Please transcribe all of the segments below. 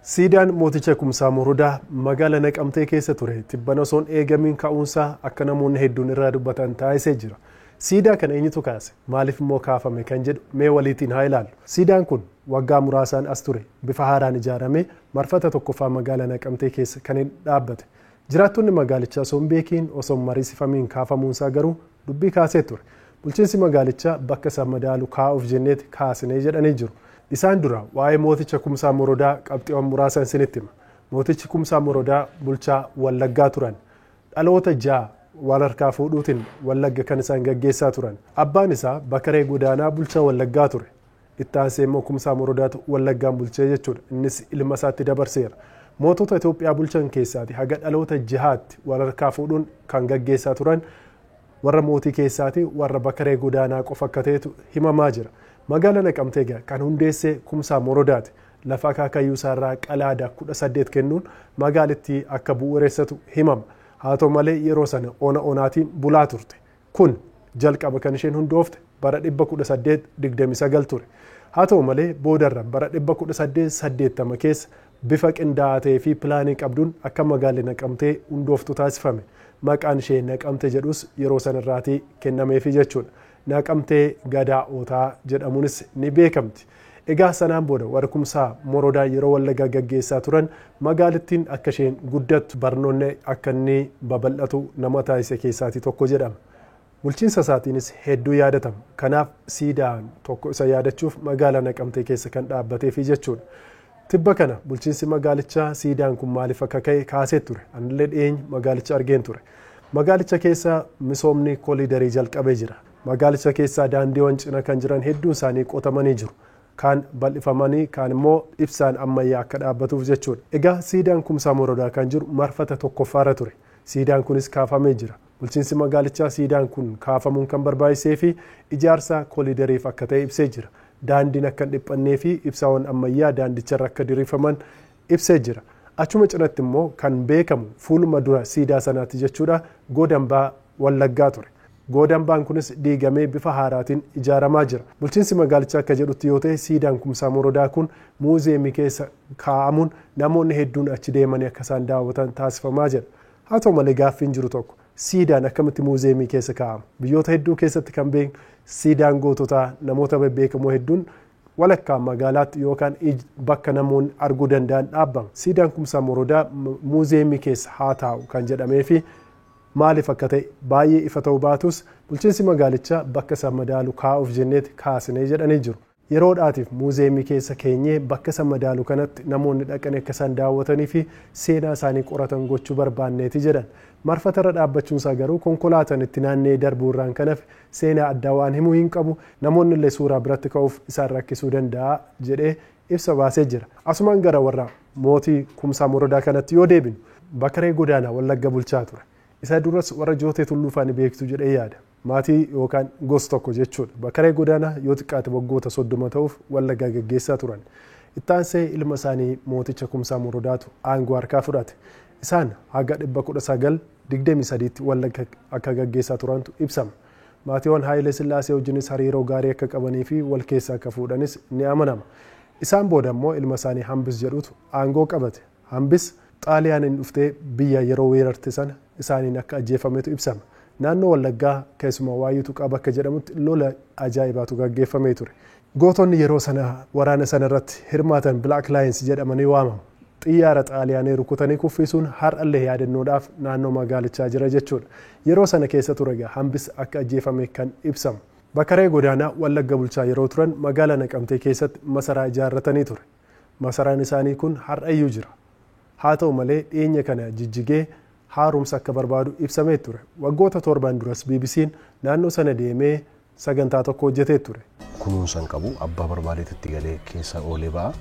Siidaan mooticha Kumsaa Morodaa magaala Naqamtee keessa ture tibbana osoon eegamiin ka'uunsaa akka namoonni hedduun irraa dubbatan taasisee jira. Siidaa kana eenyutu kaase? Maaliif immoo kaafame kan jedhu mee waliitiin haa ilaallu. Siidaan kun waggaa muraasaan as ture bifa haaraan ijaaramee marfata tokkoffaa magaala Naqamtee keessa kan dhaabbate. Jiraattonni magaalichaa osoo hin beekiin osoo hin mariisifamiin kaafamuunsaa garuu dubbii kaasee ture. Bulchiinsi magaalichaa bakka isa madaalu kaa'uuf jenneeti kaasnee jedhanii jiru. Isaan dura waa'ee mooticha Kumsaa Morodaa qabxiiwwan muraasa isinitti hima. Mootichi Kumsaa Morodaa bulchaa Wallaggaa turan. Dhaloota ja'a wal harkaa fuudhuutiin Wallagga kan isaan gaggeessaa turan. Abbaan isaa Bakaree Godaanaa bulchaa Wallaggaa ture. Itti aansee immoo Kumsaa Morodaatu Wallaggaan bulchee jechuudha. Innis ilma isaatti dabarseera. Mootota Itoophiyaa bulchan keessaati haga dhaloota jahaatti wal harkaa fuudhuun kan gaggeessaa turan warra mootii keessaati warra Bakaree Godaanaa qofa akka ta'etu himamaa jira. Magaala Naqamtee kan hundeesse Kumsaa Morodaati. Lafa akaakayyuu isaarraa qalaada 18 kennuun magaalittii akka bu'uureessatu himama. Haa ta'u malee yeroo sana ona onaatiin bulaa turte. Kun jalqaba kan isheen hundoofte bara 1829 ture. Haa ta'u malee boodarra bara 1880 keessa bifa qindaa'aa ta'ee fi pilaanii qabduun akka magaalli Naqamtee hundooftu taasifame. Maqaan ishee Naqamte jedhus yeroo sanarraatii kennameefi jechuudha. Naqamtee Gadaa Ootaa jedhamuunis ni beekamti. Egaa sanaan booda warri Kumsaa Morodaa yeroo Wallaggaa gaggeessaa turan magaalittiin akka isheen guddattu barnoonni akka inni babal'atu nama taasise keessaatii tokko jedhama. Bulchiinsa isaatiinis hedduu yaadatama. Kanaaf siidaan tokko isa yaadachuuf magaalaa Naqamtee keessa kan dhaabbateefi jechuudha. Tibba kana bulchiinsi magaalichaa siidaan kun maaliif akka ka'e kaasee ture. Anillee dhiyeenya magaalicha argeen ture. Magaalicha keessa misoomni koliidarii jalqabee jira. Magaalicha keessaa daandiiwwan cina kan jiran hedduun isaanii qotamanii jiru. Kaan bal'ifamanii kaan immoo ibsaan ammayyaa akka dhaabbatuuf jechuudha. Egaa siidaan Kumsaa Morodaa kan jiru marfata tokkoffaarra ture. Siidaan kunis kaafamee jira. Bulchiinsi magaalichaa siidaan kun kaafamuun kan barbaachisee fi ijaarsa koliidariif akka ta'e ibsee jira. Daandiin akka hin dhiphannee fi ibsaawwan ammayyaa daandicharra akka diriirfaman ibsee jira. Achuma cinatti immoo kan beekamu fuuluma dura siidaa sanaatti jechuudha godambaa Wallaggaa ture. Godambaan kunis diigamee bifa haaraatiin ijaaramaa jira. Bulchiinsi magaalichaa akka jedhutti yoo ta'e siidaan Kumsaa Morodaa kun muuzeemii keessa kaa'amuun namoonni hedduun achi deemanii akka isaan daawwatan taasifamaa jira. Haa ta'u malee gaaffiin jiru tokko siidaan akkamitti muuzeemii keessa kaa'ama? Biyyoota hedduu keessatti kan beeknu siidaan goototaa namoota bebbeekamoo hedduun walakkaa magaalaatti yookaan bakka namoonni arguu danda'an dhaabbama. Siidaan Kumsaa Morodaa muuzeemii keessa haa taa'u kan jedhamee fi maaliif akka ta'e baay'ee ifa ta'uu baatus bulchiinsi magaalichaa bakka isa madaalu kaa'uuf jenneeti kaasnee jedhanii jiru. Yeroodhaatiif muuzeemii keessa keenyee bakka isa madaalu kanatti namoonni dhaqanii akka isaan daawwatanii fi seenaa isaanii qoratan gochuu barbaanneeti jedhan. Marfatarra dhaabbachuunsaa garuu konkolaataan itti naannee darbuu irraan kan hafe seenaa addaa waan himuu hin qabu namoonni illee suuraa biratti ka'uuf isaan rakkisuu danda'a jedhee ibsa baasee jira. Asumaan gara warra mootii Kumsaa Morodaa kanatti yoo deebinu Bakaree Godaanaa Wallagga bulchaa ture. Isa duras warra Jootee Tulluu faani beektu jedhee yaada. Maatii yookaan gosa tokko jechuudha. Bakaree Godaanaa yoo xiqqaate waggoota 30 ta'uuf Wallaggaa gaggeessaa turan. Itti aansee ilma isaanii mooticha Kumsaa Morodaatu aangoo harkaa fudhate. Isaan haga 1923 Wallagga akka gaggeessaa turantu ibsama. Maatiiwwan Haayilee Sillaasee wajjinis hariiroo gaarii akka qabanii fi wal keessa akka fuudhanis ni amanama. Isaan booda immoo ilma isaanii Hambis jedhutu aangoo qabate. Hambis Xaaliyaaniin dhuftee biyya yeroo weerarte sana isaaniin akka ajjeefametu ibsama. Naannoo Wallaggaa keessumaa Waayyuutu qaba akka jedhamutti lola ajaa'ibaatu gaggeeffamee ture. Gootonni yeroo sana waraana sana irratti hirmaatan Black Lions jedhamanii waamamu. Xiyyaara Xaaliyaanii rukutanii kuffisuun har'allee yaadannoodhaaf naannoo magaalichaa jira jechuudha. Yeroo sana keessa ture egaa Hambis akka ajjeefame kan ibsamu. Bakaree Godaanaa Wallagga bulchaa yeroo turan magaalaa Naqamtee keessatti masaraa ijaarratanii ture. Masaraan isaanii kun har'ayyuu jira. Haa ta'u malee dhiyeenya kana jijjigee haaromsa akka barbaadu ibsamee ture. Waggoota 7 duras BBC'n naannoo sana deemee sagantaa tokko hojjetee ture. Kunuunsa hin qabu abbaa barbaadeetti itti galee keessa oolee ba'a.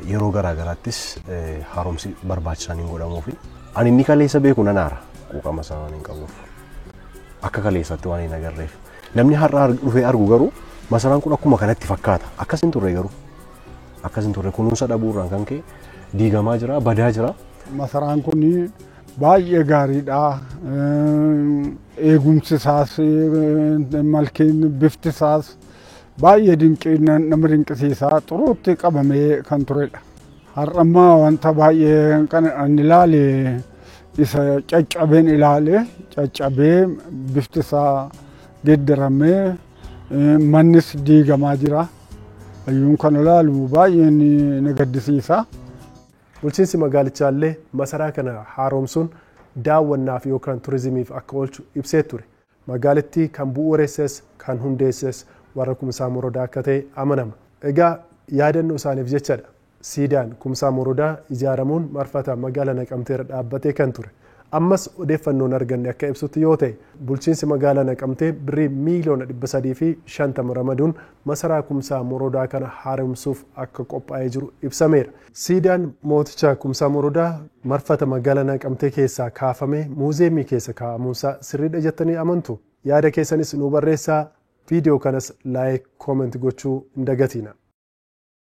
Yeroo garaa garaattis haaromsi barbaachisaan hin godhamuufi. Ani inni kaleessa beeku nan aara quuqama isaa waan hin qabuuf. Akka kaleessaatti waan hin agarreef. Namni har'a dhufee argu garuu masaraan kun akkuma kanatti fakkaata. Akkas hin turre garuu. Akkas hin turre kunuunsa dhabuurraan kan ka'e diigamaa jira, badaa jira. Masaraan kun baay'ee gaariidha. Eegumsi isaas, malkiin bifti isaas baay'ee dinqii nama dinqisiisaa xuruutti qabamee kan turedha. Har'ammaa wanta baay'ee kan ani ilaale isa caccabeen ilaale, caccabee bifti isaa geeddaramee mannis diigamaa jira. Hayyuun kan ilaalu baay'ee na gaddisiisa. Bulchiinsi magaalichaallee masaraa kana haaromsuun daawwannaaf yookaan turizimiif akka oolchu ibsee ture. Magaalittii kan bu'uuresses kan hundeesses warra Kumsaa Morodaa akka ta'e amanama. Egaa yaadannoo isaaniif jechadha. Siidaan Kumsaa Morodaa ijaaramuun marfata magaalaa Naqamteerra dhaabbatee kan ture. Ammas odeeffannoon arganne akka ibsutti yoo ta'e, bulchiinsi magaalaa Naqamtee birrii miiliyoona 350 ramaduun masaraa Kumsaa Morodaa kana haaromsuuf akka qophaa'ee jiru ibsameera. Siidaan mooticha Kumsaa Morodaa marfata magaalaa Naqamtee keessaa kaafamee muuzeemii keessa kaa'amuunsaa sirriidha jettanii amantu? Yaada keessanis nu barreessaa. Viidiyoo kanas like, comment gochuu hin dagatina.